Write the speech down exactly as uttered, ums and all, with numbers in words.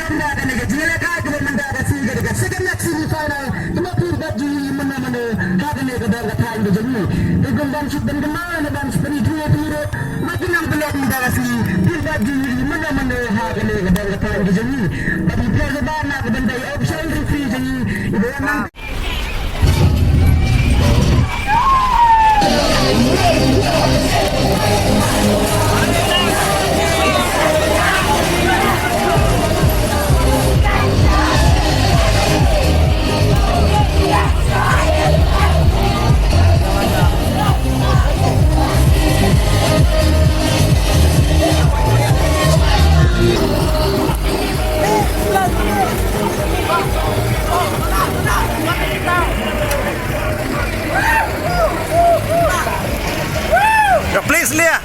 Mynta kane ka jingïalehkai kaba mynta ka sngi ka dei ka second leg semi final. Kaba phi dap jingïohi mano mano ha kane ka dong ka thaiñ ka jong ngi. Te kumban shu pynkylla ne ban shu pynithuh ïa phi ruh ba ki nongpynlong mynta ka sngi phi dap jingïohi mano mano ha kane ka dong ka thaiñ ka jong ngi. Ba phi pher ba na ka bynta ïa u official referee jong ngi, iba wan nang Please, Leah.